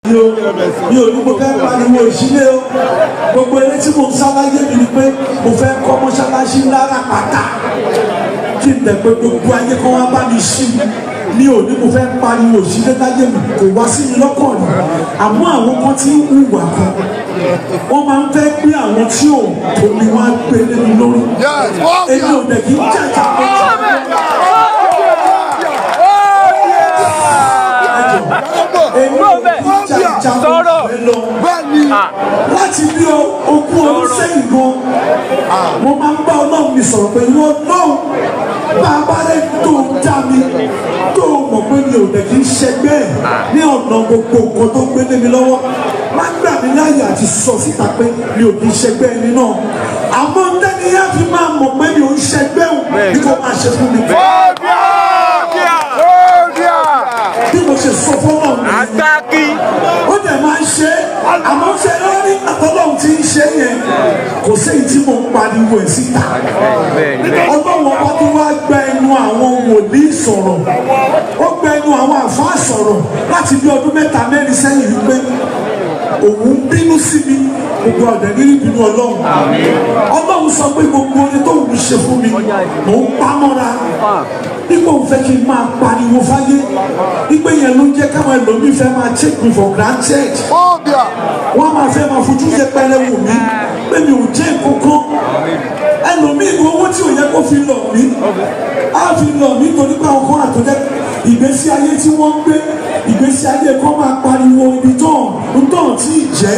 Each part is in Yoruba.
Mi ò ní mo fẹ́ pariwo ìṣílẹ̀ o. Gbogbo eré tí mo ń sáláyé mi ni pé mo fẹ́ kọ́ mọ́ṣáláṣí ńlá ràpàtà, kí n dẹ̀ pé gbogbo ayé kọ́ wá bá mi ṣí. Mi ò ní mo fẹ́ pariwo ìṣílẹ̀ láyé mi, kò wá sí mi lọ́kàn rí. Àmọ́ àwọn kan tí ń hùwà kan, wọ́n máa ń fẹ́ gbé àwọn tí ò tó mi wá gbé lé mi lórí. Èmi ò dẹ̀ kí n jàjà pé èmi ò kí ń jàjà pé lọ. Láti bí 20 ọdún sẹ́yìn gan, mo máa ń bá Ọlọ́run mi sọ̀rọ̀ pé ìwọ Ọlọ́run, bàbá rẹ tó dá mi, tó mọ̀ pé mi ò dẹ̀ kí ń ṣẹgbẹ́ ẹ̀ ní ọ̀nà gbogbo nǹkan tó gbé lé mi lọ́wọ́, má gbà mí láàyè àti sọ síta pé mi ò kí ń ṣẹgbẹ́ ẹni náà. Àmọ́ ndẹ́ni yá fi máa mọ̀ pé mi ò ń ṣẹgbẹ́ òun bí kò máa ṣe fún mi. Bí mo ṣe sọ fọ́lọ́run nìyẹn. Àgbákí. Ó dẹ̀ máa ń ṣe é. Àmọ́ ṣe lórí àtọ́lọ́hún tí ń ṣe yẹn, kò séyìí tí mo ń pariwo ẹ̀ síta. Ọlọ́run Ọba tó wá gba ẹnu àwọn wòlíì sọ̀rọ̀, ó gba ẹnu àwọn àfáà sọ̀rọ̀ láti bí ọdún 3 4 sẹ́yìn wípé òun ń bínú sí mi. Gbogbo ọ̀dẹ̀ nínú ìbínú Ọlọ́run. Ọlọ́run sọ pé gbogbo orin tó ń ṣe fún mi, mò ń pamọ́ra nígbà òun fẹ́ kí n máa pariwo fáyé, nígbà yẹn ló ń jẹ́ káwọn ẹlòmíì fẹ́ máa take me for granted. Wọ́n máa fẹ́ máa fojú yẹpẹrẹ wò mí pé mi ò jẹ́ nǹkankan. Ẹlòmíì ní owó tí ò yẹ kó fi lọ̀ mí, á fi lọ̀ mí, torí pé àwọn kan àtọ́jẹ́ ìgbésí ayé tí wọ́n ń gbé, ìgbésí ayé kan máa pariwo ibi tán ń tàn tí ì jẹ́,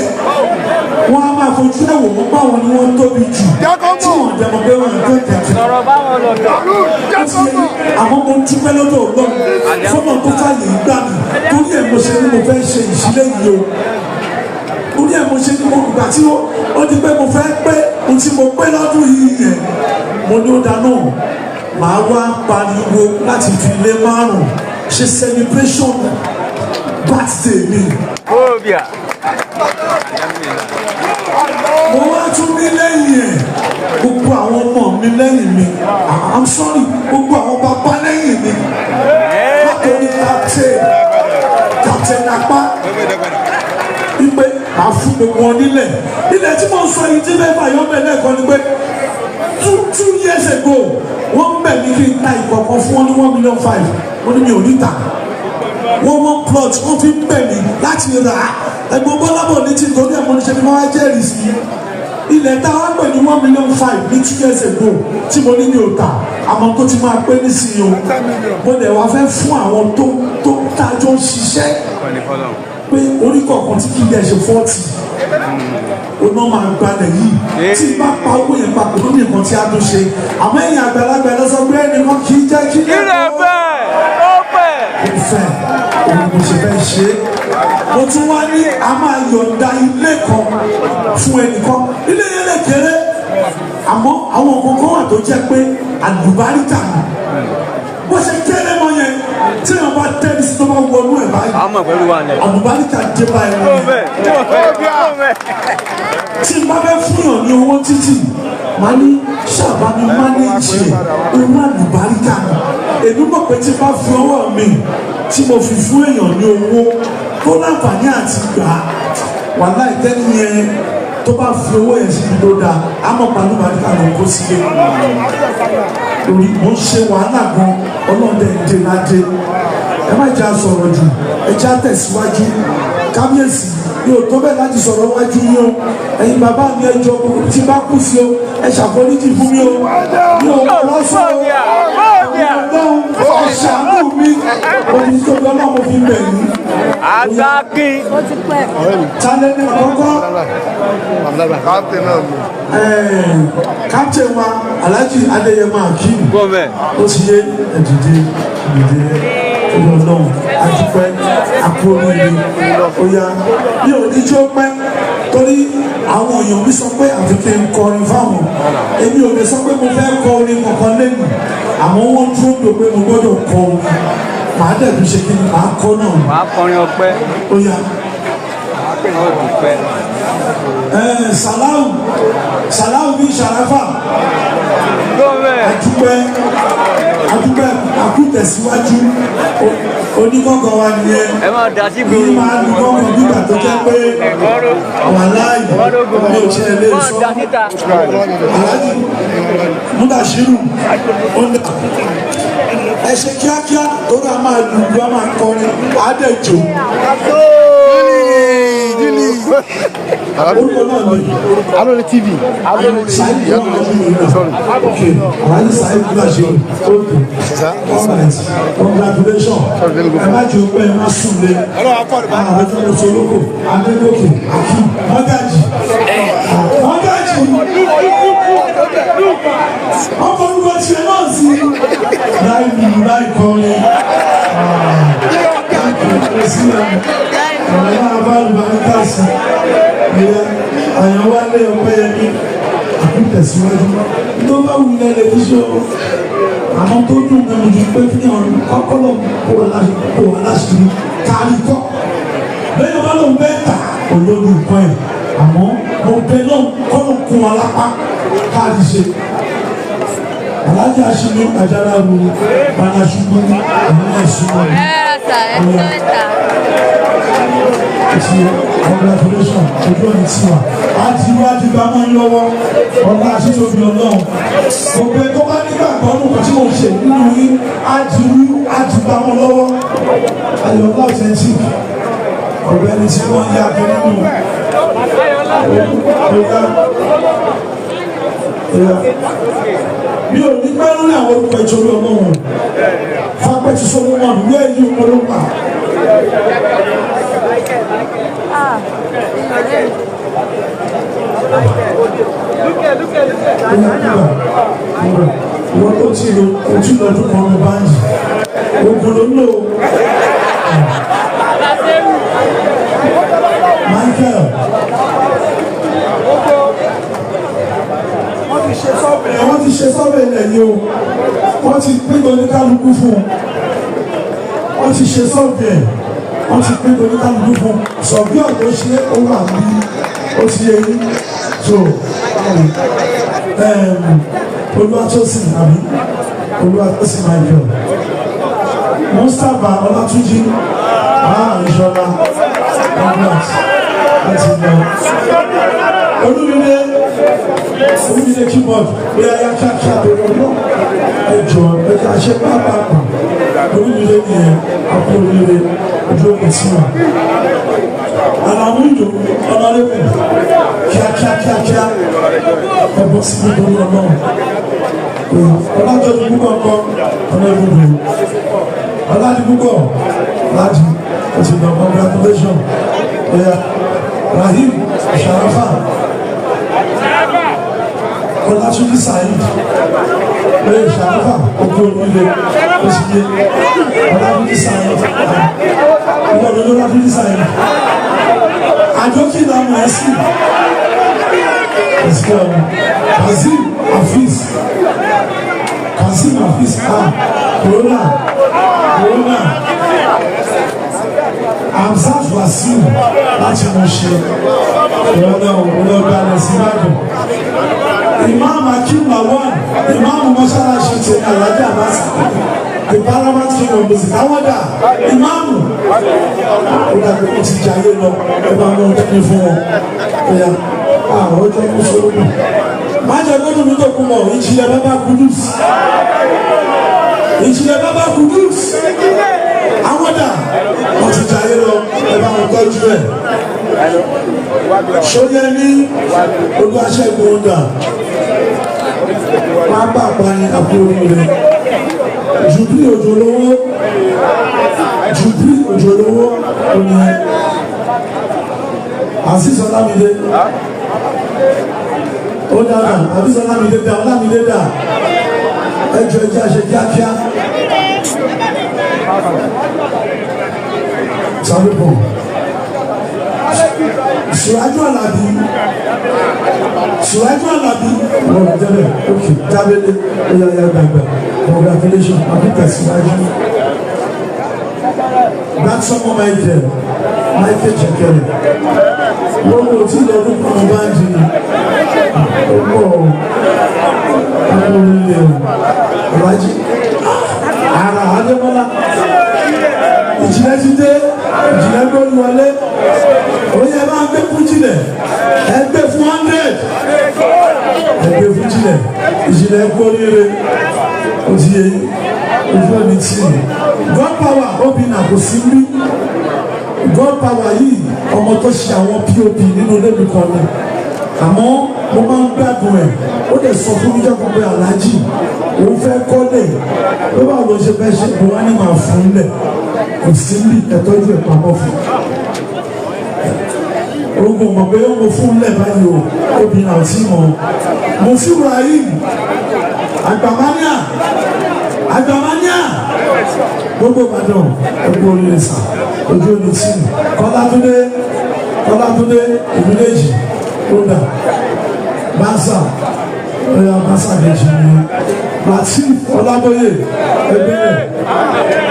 wọ́n á máa fojú ẹ̀wò wọ́n báwọn ni wọ́n tóbi jù, tí wọ́n jẹ́ mọ̀ pé wọ́n ń tó kẹ̀kẹ́. Sọ̀rọ̀ báwọn lọ dọ̀. Àmọ́ mo dúpẹ́ lọ́dọ̀ Ọlọ́run fọ́nà tó fàyè gbà mí. Torí ẹ̀ mo ṣe ní mo fẹ́ ṣe ìṣílẹ̀ yìí o. Torí ẹ̀ mo ṣe ní mo gbà tí ó di pé mo fẹ́ pé ohun tí mo pé lọ́dún yìí yẹn, mo ní ó dáná, màá wá pariwo láti fi ilé 5 ṣe celebration birthday mi. Fobia. Mo wá tún ní lẹ́yìn ẹ̀, gbogbo àwọn ọmọ mi lẹ́yìn mi, I'm sorry, gbogbo àwọn bàbá lẹ́yìn mi, látòrí captain apá wípé màá fún gbogbo wọn nílẹ̀. Ilẹ̀ tí mo sọ yìí tí mẹ́fà yọ bẹ̀ lẹ́ẹ̀kan ni pé 2 years ago, wọ́n bẹ̀ mí kí n ta ìkọ̀kan fún wọn ní 1.5 million. Wọ́n ní mi ò ní ta. Wọ́n one plot, wọ́n fi ń bẹ̀ mí láti rà á. Ẹ̀gbọ́n Bọ́lábọ̀ ní tí torí ẹ̀ mo ní ṣe fi máa jẹ́rìí sí ilẹ̀ tá a wá pè ní 1.5 million ní 2 years ago tí mo ní mi ò tà, àmọ́ tó ti máa pé nísìnyí o. Mo dẹ̀ wá fẹ́ fún àwọn tó tájọ́ ń ṣiṣẹ́ pé orí kọ̀ọ̀kan tí kì í dẹ̀ ṣe 40 oná máa gbalẹ̀ yìí. Tí bá pa owó yẹn papọ̀ lórí nǹkan tí a tún ṣe. Àmọ́ ẹ̀yìn àgbàlagbà lọ sọ pé ẹnìkan kì í jẹ́ kí Ilẹ̀ fẹ́, ó fẹ́. Ó fẹ́ òun mo ṣe fẹ́ ṣe é. Mo tún wá ní a máa yọ̀ǹda ilé kan fún ẹnìkan. Ilé yẹn lè kéré, àmọ́ àwọn nǹkan kan wà tó jẹ́ pé àlùbáríkà ni. Bó ṣe kéré mọ́ yẹn, tí èèyàn bá tẹ́lẹ̀ sí, tó bá wọnú ẹ̀ báyìí, Àwọn ọmọ pẹ̀lú wa lẹ̀. àlùbáríkà dé báyìí. Ó fẹ́, ó fẹ́, ó fẹ́. Tí n bá fẹ́ fúnyàn ní owó títì, màá ní ṣàbá mi manage ẹ̀, owó àlùbáríkà ni. Èmi mọ̀ pé tí n bá fi ọwọ́ mi tí mo fi fún èèyàn ní owó tó láǹfààní àti gbà á, wàhálà ìtẹ́ni yẹn, tó bá fi owó yẹn síbi tó dáa, á mọ̀ pàlú àlùbáríkà ló kó sílé. Torí mo ń ṣe wàhálà gan, ọlọ́dẹ ń dé ládé. Ẹ má jẹ́ àsọ̀rọ̀ jù, ẹ jẹ́ àtẹ̀síwájú. Kábíyèsí, mi ò tó bẹ́ẹ̀ láti sọ̀rọ̀ wájú yín o. Ẹ̀yin bàbá mi, ẹ jọ̀ọ́, tí bá kù sí o, ẹ ṣàforíjì fún mi o. Mi ò mọ̀ lọ́sọ̀ o. Ọlọ́run, ẹ ṣàánú mi. Omi tó bí Ọlọ́run, mo fi bẹ̀ yín. Àgbákí. Talẹ́ ní àkọ́kọ́? Captain náà mú. Captain wa, Alhaji Adéyẹmọ Akeem. Gómẹ̀. Ó ti yé. Ẹ̀dìdé, ẹ̀dìdé, ọlọ́run àdúpẹ́, àkúrò. Ó yá, mi ò ní jó pẹ́ torí àwọn èèyàn mi sọ pé àfi kí n kọrin fáwọn. Èmi ò lè sọ pé mo fẹ́ kọ orin kankan lẹ́nu, àmọ́ wọ́n dúró dò pé mo gbọ́dọ̀ kọ orin. Màá dẹ̀ fi ṣe kí ni màá kọ́ náà. Wàá kọrin ọpẹ́. Ó yá. Ó dúpẹ́. Salau Salau bí Sàràfà. Gómẹ̀. Adúpẹ́, adúpẹ́, àkútẹ̀síwájú. Onígángan wa nìyẹn. Ẹ máa dà sí Kí gbòòrò. máa lu gángan nígbà jẹ́ pé wàláì mi ò tiẹ̀ lè sọ. Aláàjì Mudashiru ọ̀nà ẹ ṣe kíákíá torí a máa lùlù, a máa kọrin, àádẹ́jọ. Orúkọ náà ni Alole TV. Saheed Mudashiru. Okay, Alhaji Saheed Mudashiru. Okay, all right, congratulations. Ẹ má jẹ́ pé ẹ má sùn lé. Àwọn ọ̀ṣọ́lókò, Adégòkè, Akeem, Mọ́gàjì. Mọ́gàjì. Ọkọ̀ orúkọ tiẹ̀ náà sí. Láì lùlù láì kọrin. Ọ̀rẹ́ náà bá lùbáríkà sí. Ẹ̀yà Àyànwálé Ọpẹ́yẹmí àkútẹ̀síwájú. Tó bá wù ní ẹlẹ́fíṣọ́ àwọn tó dùn mẹ́mu ju pé fi hàn kọ́kọ́lọ́ kó wà láṣìírí kárí kọ́. Bẹ́ẹ̀ni wọ́n lòun bẹ́ẹ̀ tà olórí nǹkan ẹ̀, àmọ́ mo bẹ náà kọ́lọ̀ kún wa lápá káàdì ṣe. Alájà Aṣínú Àjàrà ru Balaṣubú àwọn ẹ̀sùn wọn. Ti congratulation ojú ọ̀nì tí wà. A ti wá ti gba mọ́ lọ́wọ́ ọ̀la àṣìṣòbí ọlọ́run. Gbogbo ẹ̀ tó bá nígbàgbọ́ nù tí mo ṣe nínú yín, á ti rú á ti gba mọ́ lọ́wọ́. Ayọ̀lá authentic ọ̀gbẹ́ni tí wọ́n yá kí nínú ọ̀gá. Mi ò ní pẹ́ lórí àwọn orúkọ ìtòrí ọlọ́run. Fápẹ́tì Solomon ìwé ẹ̀yìn ọlọ́pàá. Wọ́n tó ti lo ojú lọ́dún kan ní báńkì. Ogun ló ń lò. Michael. Wọ́n ti ṣe sọ́ọ̀bẹ̀, wọ́n ti ṣe sọ́ọ̀bẹ̀ ilẹ̀ yìí o. Wọ́n ti pín oníkálukú fún un. Wọ́n ti ṣe sọ́ọ̀bẹ̀, wọ́n ti pín oníkálukú fún un. Sọ̀bí ọ̀dọ́ ṣe ó wà ní ó ti yẹ yín. So, Olúwatósìn àbí Olúwatósìn Michael. Mustapha Ọlátúnjí, Ìṣọ̀lá, congrats, láti lọ. Olúmídé, Olúmídé keyboard, bóyá yá kíákíá lórí ọlọ́. Ẹ jọ ẹ jẹ́ àṣẹ pápákọ̀. Olúmídé nìyẹn, àpò oríire, ojú òkè sí wa. Àlàmú ìdò, ọ̀nàlẹ́kùn, kíákíá kíákíá, ẹ bọ́ sí nítorí ọlọ́run. Ọlájọ́jú púpọ̀ ńkọ́, ọ̀nà ìbùdó. Ọlájú púpọ̀, láti ó ti lọ, congratulations. Oya, Rahim Sharafa, Ọlátúnjí Saheed, oya Sharafa, ojú oríire, ó ti yé. Ọlátúnjí Saheed, ìwọ ló Ọlátúnjí Saheed. Àjọkí làwọn ẹ̀ sí. Kazeem Hafiz, Kazeem Hafiz, Corona, Corona. Hamzat Wasiu láti mú ṣe ìrọ̀lẹ́ òwúrọ̀ balẹ̀ sí Ìbàdàn. Imam Akeem Lawan, Imam mọ́ṣáláṣí ti Alhaji Abbas, the paramount king of music. Àwọn dà, Imam ó dàbí ó ti jayé lọ, ẹ bá mú dání fún wọn. Ọ̀yà àwọn ọjọ́ kú sólómù. Má jẹ́ gbọ́dọ̀ mi tó kú mọ̀, ìjìnlẹ̀ bàbá Kudus. Ìjìnlẹ̀ bàbá Kudus. Àwọn dà, wọ́n ti jayé lọ, ẹ bá wọn tọ́jú ẹ̀. Ṣóyẹmí Olúwaṣẹ́gun ọ̀dà pápá àpáyé àbúrò rẹ̀. Jùbí Òjòlówó, Jùbí Òjòlówó òní. Azeez Ọlámídé. Ó dára, Azeez Ọlámídé dà, Ọlámídé dà. Ẹ jọ ẹ jẹ́ àṣẹ kíákíá. Sáré bọ̀. Sùrájú Àlàbí, Sùrájú Àlàbí, wọ́n jẹ́bẹ̀, ok, jábẹ́lé, ó yá yá gbàgbà, congratulations, àbíkà Sùrájú. Gbàsọ́mọ́ Michael, Michael Chekere, wọ́n mú otí lọ́dún kan báńkì ni, ó pọ̀ àwọn orílẹ̀ ọ̀làjì, ara Adémọ́lá, ìjìnlẹ̀ ti dé, ìjìnlẹ̀ gbórí wọlé, ó yá. Ìjìnlẹ̀ kú oríire. Ó ti yé ojú òní tì í. God power obìnrin kò sí rí. God power yìí ọmọ tó ṣe àwọn POP nínú ilé mi kan ni. Àmọ́ mo máa ń gbádùn ẹ̀. Ó dẹ̀ sọ fún mi jọ́kọ̀ pé Aláàjì òun fẹ́ kọ́lé. Ló bá lọ ṣe fẹ́ ṣe mo wá ní màá fún un lẹ̀. Kò sí rí ẹ̀tọ́jú ẹ̀ pamọ́ fún un. Ogun mọ̀ pé mo fún un lẹ̀ báyìí o, obìnrin àti mọ̀. Mo fi Ibrahim Àgbàmánìà Àgbàmánìà gbogbo Ìbàdàn gbogbo oríire sà ojú omi tí Kọ́látúndé Kọ́látúndé ìbílẹ̀jì kódà Bánsà ọ̀yà Bánsà kejì ni Latif Ọlábóyè ẹgbẹ́ rẹ̀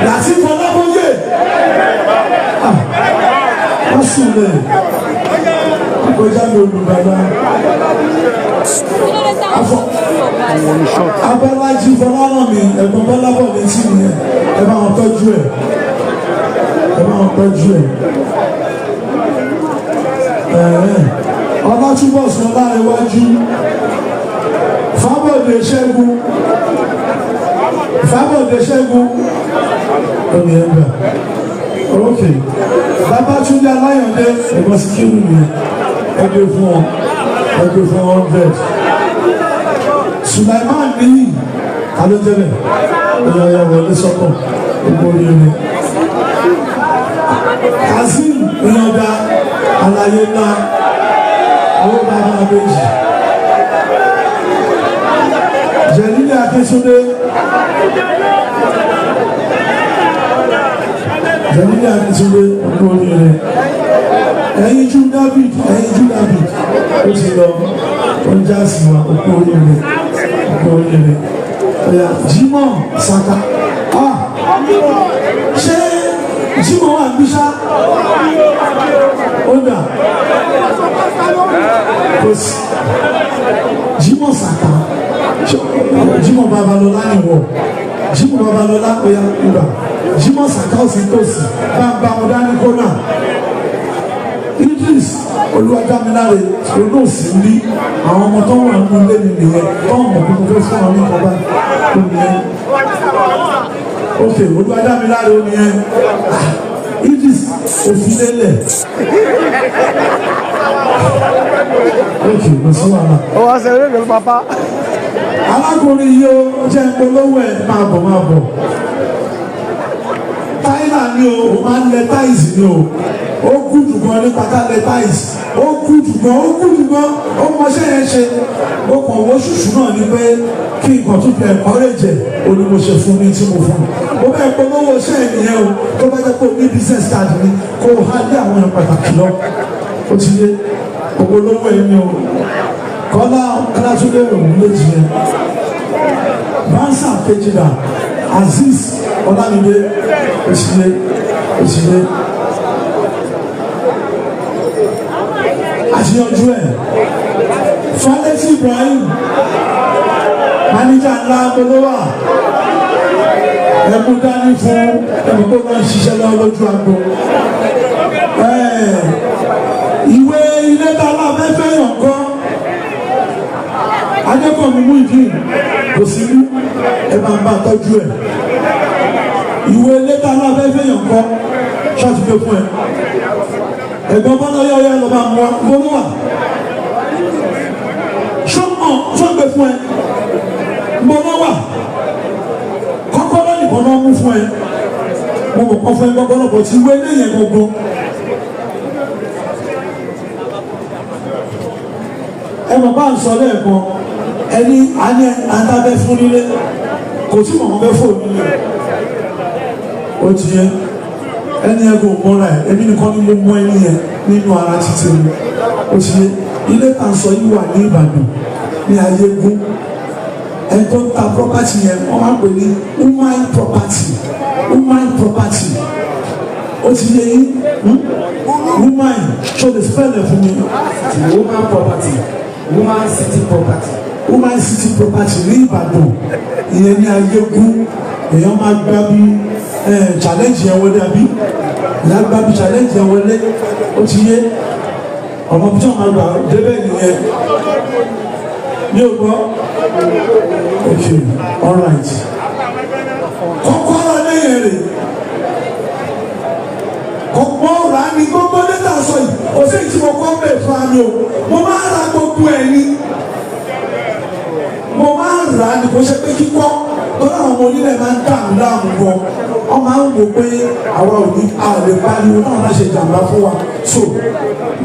Latif Ọlábóyè wọ́n sùn lẹ̀ kọjá mi olùgbàgbà afọ abọ́lájí fọlọ́rọ̀ mi ẹ̀gbọ́n bọ́lábọ̀ mi tì mí ẹ bá wọn tọ́jú ẹ̀ ẹ bá wọn tọ́jú ẹ̀ ẹ̀ẹ́ ọlátúbọ̀sùn ọlárẹ̀wájú Fábọ̀dé Ṣẹ́gun Fábọ̀dé Ṣẹ́gun ọ̀nì ẹ̀gbà ok Babátúndé Aláyọ̀dé ẹ̀gbọ́n Síkírù mi ẹgbẹ́ fún ọ ẹgbẹ́ fún 100. Sulaiman níyì alójẹlẹ ọyọyọ wọlé sọkọ gbogbo oríire Kazeem ìyọ̀dá aláyé ńlá owó bàbá méjì Jẹ̀lílì Akíntúndé Jẹ̀lílì Akíntúndé gbogbo oríire ẹ̀yin jú David ẹ̀yin jú David ó ti lọ ó ń já sí wa gbogbo oríire gbogbo oríire ọ̀yà Jimoh Saka ah ṣé Jimoh wà níbí ṣá ó dà kò sí Jimoh Saka Jimoh Babalọlá ni wọ Jimoh Babalọlá ọ̀yà ìgbà Jimoh Saka ó sì tòsí bá wọn dání kọ́nà Idris Olúwadámiláre olóòsì ń bí àwọn ọmọ tó wà nínú ilé mi nìyẹn tó ń mọ̀ pé mo fẹ́ fún ọ ní ọba tó nìyẹn ok Olúwadámiláre ó nìyẹn Idris òfin lélẹ̀ ok kò sí wàhálà. Ó wá ṣe eré pẹ̀lú pápá. Arákùnrin yìí ó jẹ́ ìpolówó ẹ̀ máa bọ̀ máa bọ̀ táìlà ni o ó máa ń lẹ táìsì ni o ó kú jù gan nípa ká lẹ táìsì ó kú jù gan ó kú jù gan ó mọṣẹ́ yẹn ṣe ó kàn wọ́n ṣùṣù náà ni pé kí nǹkan tún fi encourage ẹ̀ ó ní mo ṣe fún mi tí mo fún un mo bẹ́ẹ̀ polówó iṣẹ́ ẹ̀ nìyẹn o tó bá jẹ́ pé o ní business card ni kó o há lé àwọn èèyàn pàtàkì lọ ó ti yé polówó ẹ̀ ni o Kọ́lá Kọ́látúndé òun méjì yẹn Bánsà kejìlá Azeez Ọlámídé òṣìṣẹ́ òṣìṣẹ́ àṣeyọjú ẹ̀ Falẹ́tì Ibrahim máníjà ńlá gbólówà ẹkú dání fún ẹkú tó máa ń ṣiṣẹ́ lọ́wọ́ lójú agbo ìwé ilé tá a lábẹ́ fẹ́ yàn kọ́ Adékọ̀mí Muyideen kò sí mú ẹ máa bá tọ́jú ẹ̀ ìwé lẹ́tà aláfẹ́fẹ́ yàn kọ́ ṣáàtì pé fún ẹ ẹ̀gbọ́n bá lọ́yọ̀ ọ̀yọ́ lọ́ba mú wa gbọ́dọ̀ wà ṣọ́mọ̀ ṣọ́gbẹ́ fún ẹ gbọ́dọ̀ wà kọ́kọ́rọ́ nìkan náà mú fún ẹ mo mọ̀ kọ́ fún ẹ kọ́kọ́rọ́ bọ̀ tí ìwé lẹ́yìn gbogbo. Ẹ mọ̀ bá ń sọ lẹ́ẹ̀kan ẹni àní àtàbẹ́ fún nílé kò tí mọ̀mọ́ bẹ́ fò nílé ó ti yẹ ẹni yẹn kò mọ́ra ẹ̀ èmi nìkan ni mo mọ ẹni yẹn nínú ara títí mi ó ti yẹ ilé tá à ń sọ yìí wà ní Ìbàdàn ní Ayégún ẹni tó ń ta property yẹn wọ́n máa ń pè ní woman property woman property ó ti yẹ yín woman ṣo lè spell ẹ̀ fún mi. Woman property, woman city property. Woman city property ní Ìbàdàn ìyẹn ní Ayégún èèyàn máa gbá bí challenge yẹn wọlé àbí ìyá gbá bí challenge yẹn wọlé ó ti yé ọmọ bí tí wọn máa gbà débẹ̀ nìyẹn Mi ò gbọ́. Okay, all right. Kọ́kọ́rọ́ lẹ́yìn rẹ̀ kọ̀pọ̀ rà ní gbogbo lẹ́tà sọ yìí. Kò sí ìtì mo kọ́ bẹ̀ fún mi o. Mo máa ń ra gbogbo ẹ̀ ní, mo máa ń rà á ní. Kò ṣe pé kíkọ́ tó láwọn ọmọ onílẹ̀ máa ń dà mí láàmú gan. Wọ́n máa ń wò pé àwa ò ní a lè pariwo náà má ṣe jàǹbá fún wa. So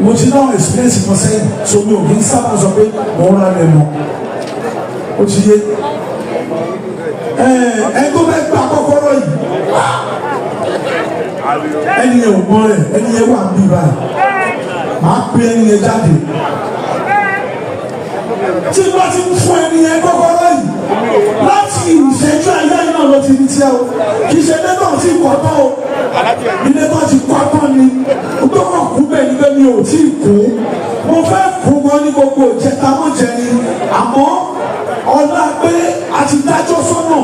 mo ti náà experience kan sẹ́yìn, so mi ò kí ń sábà sọ pé mo ń ra lẹ̀ mọ́. Ó ti yé ẹ. Ẹ tó fẹ́ gba kọ́kọ́rọ́ yìí, ẹni yẹn ò mọ rẹ̀. Ẹni yẹn wà níbí báyìí. Màá pe ẹni yẹn jáde. Tí wọ́n ti ń fún ẹni yẹn kọ́kọ́rọ́ yìí, láti ìṣẹ́jú ayé yìí náà ló ti di tiẹ̀ o. Kì í ṣe ilé náà ti kọ́ tán o. Ilé náà ti kọ́ tán ni gbọ́dọ̀ kú bẹ́ẹ̀ ni bẹ́ẹ̀ mi ò tí ì kú. Mo fẹ́ kú gan ní gbogbo ìjẹta mọ́jẹ ni, àmọ́ ọlá pé a ti dájọ́ sọ́nà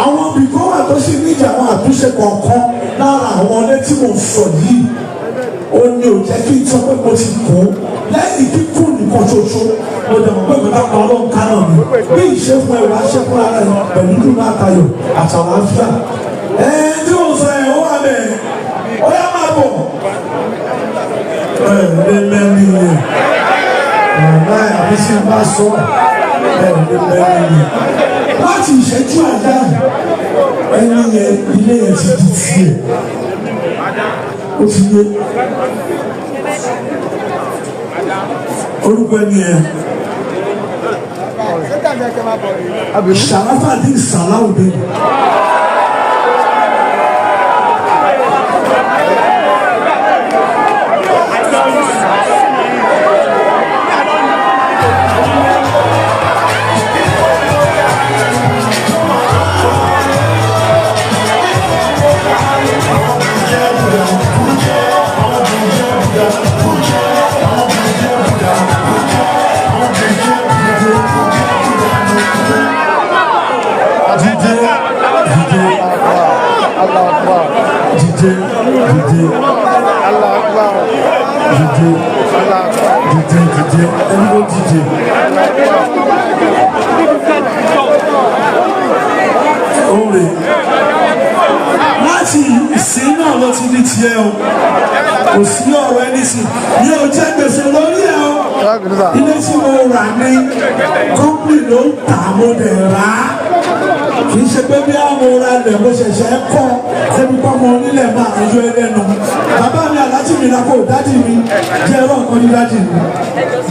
àwọn ibìkan wà tó sì níjà àwọn àtúnṣe kọ̀ọ̀kan lára àwọn ilé tí mo sọ yìí, ó ní ò jẹ́ kí n sọ pé mo ti kú. Lẹ́yìn kíkú nìkan ṣoṣo, mo dẹ̀ mọ̀ pé mi bá pa Ọlọ́run ká náà ni bí ìṣe fún ẹwà ṣe fún ara ẹ pẹ̀lú dùnú àtayọ̀ àtàlàáfíà. Ẹ tí mo sọ ẹ, ó wà bẹ́ẹ̀. Ó yá, máa bọ̀. Ẹ lé mẹ́rin yẹn wàhálà àbí tí n bá sọ ẹ lé mẹ́rin yẹn. Láti ìṣẹ́jú àyà yìí, ẹni yẹn, ilé yẹn ti di tiẹ̀. Ó ti yé orúkọ ẹni yẹn, Sharafadin Salawudeen. Dìde, dìde. Allah Akbar. Dìde, dìde. Allah Akbar. Dìde. Allah Akbar. Dìde, dìde, ẹni ló dìde. Òǹrè láti ìsín náà ló ti di tiẹ̀ o. Kò sí ọ̀rọ̀ ẹni sìn mi ò jẹ́ gbèsè lórí ẹ̀ o. Ilé tí mo rà ní company ló ń tà, mo dẹ̀ rà á. Kì í ṣe pé bí àwọn ọ̀rọ̀ alẹ̀ mo ṣẹ̀ṣẹ̀ kọ́ ẹbí pọ́nmọ onílẹ̀ máa yọ ẹ lẹ́nu. Bàbá mi, aláàjì mi lakó, dádì mi, jẹ́ ẹ̀rọ nǹkan ní dádì mi,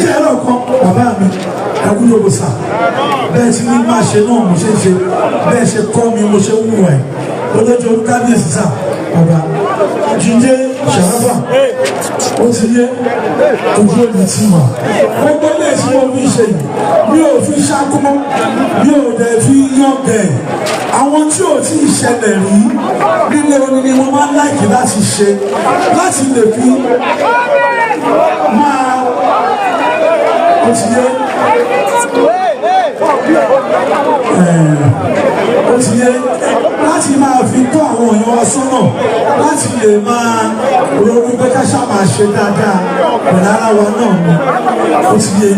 jẹ́ ẹ̀rọ nǹkan bàbá mi. Ẹkú yóò sà bẹ́ẹ̀ tí ní máa ṣe náà, mo ṣe ń ṣe bẹ́ẹ̀ ṣe kọ́ mi, mo ṣe ń wùwà ẹ̀ lọ́jọ́ olùkábíyèsí sà. Bàbá Jíjẹ Ṣàráfà, ó ti yé ojú òní tí mà. Gbogbo ilé tí mo fi ṣe yìí, mi ò fi ṣákó, mi ò dẹ̀ fi yán gẹ̀. Àwọn tí ò tí ì ṣẹlẹ̀ rí nílé oní ni mo máa ń like láti ṣe, láti lè fi máa ó ti yé, ó ti yé, láti máa fi tó àwọn èèyàn wa sọ́nà, láti lè máa ronú pé ká ṣáà máa ṣe dáadáa pẹ̀lú ara wa náà ni. Ó ti yé,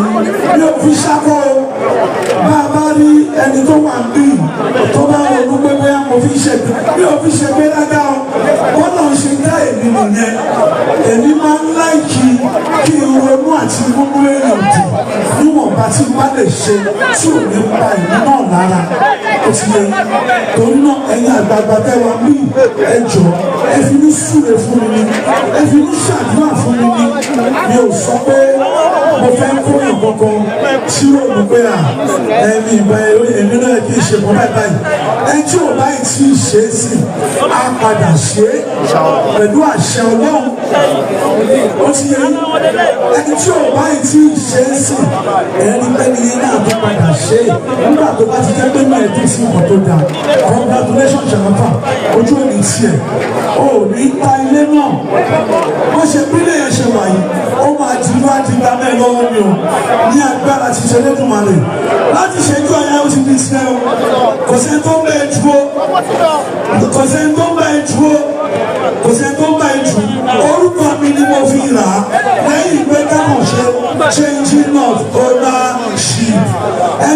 mi ò fi ṣákó o. Bá a bá rí ẹni tó wà ń bí tó bá ronú pé bóyá mo fi ṣe, mi ò fi ṣe pé dáadáa o. Bọ́lá ń ṣe dá èmi nìyẹn. Èmi máa ń like kí n ronú àti múnú èèyàn dùn níwọ̀nba tí n bá lè ṣe tí ò ní pa èmi náà lára. Ó ti yẹ. Torí náà, ẹ̀yin àgbààgbà tẹ́ wa mí, ẹ jọ, ẹ fi ní súre fún mi ní, ẹ fi ní ṣàdúrà fún mi ní. Mi ò sọ pé mo fẹ́ kóyàn kankan tí ó mú pé à ẹ̀mí ìgbà èmi náà kì í ṣe mọ́ báyìí báyìí. Ẹni tí ò báyìí tí ì ṣe é sí, á padà ṣe é pẹ̀lú àṣẹ Ọlọ́run. Ó ti yẹ. Ẹni tí ò báyìí tí ì ṣe é sí, ẹni pẹ́ni yẹn náà tó padà ṣe é nígbà tó bá ti jẹ́ pé náà ẹ̀dín sí nǹkan tó dáa. Congratulations, Jàǹfà. Ojú ò ní tiẹ̀, o ò ní ta ilé náà. Wọ́n ṣe pínlẹ̀ yẹn ṣe wà yìí, ó máa di wá di gba mẹ́rin lọ́wọ́ mi o ní agbára ti ṣe lẹ́dùnmarè. Láti ṣẹ́jú àyà, ó ti di tiẹ̀ o. Kò sẹ́ni tó ń bẹ́ẹ̀ dúró, kò sẹ́ni tó ń bẹ́ẹ̀ dúró, kò sẹ́ni tó ń bẹ́ẹ̀ dúró. Orúkọ mi ni mo fi rà á lẹ́yìn pé káwọn ṣe changing of ownership.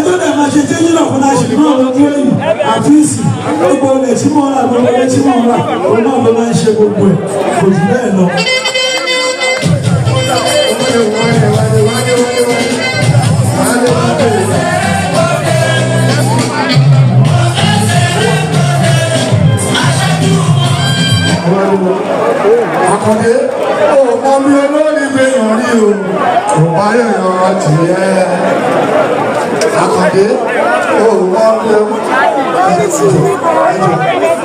Ẹni tó dẹ̀ máa ṣe changing of ownership náà lójú ẹ̀yìn àfíìsì, gbogbo ilẹ̀ tí mò ń rà, gbogbo ilẹ̀ tí mò ń rà, òun náà ló máa ń ṣe gbogbo ẹ̀, kò jù bẹ́ẹ̀ lọ. Àkàndé, ó mọ mi olórí gbẹ̀yàn rí o, kò bá yọ̀yàn tiẹ̀. Àkàndé, ó mọ mi olórí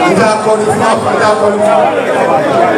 ìjà akọni fún àkàndé akọni fún.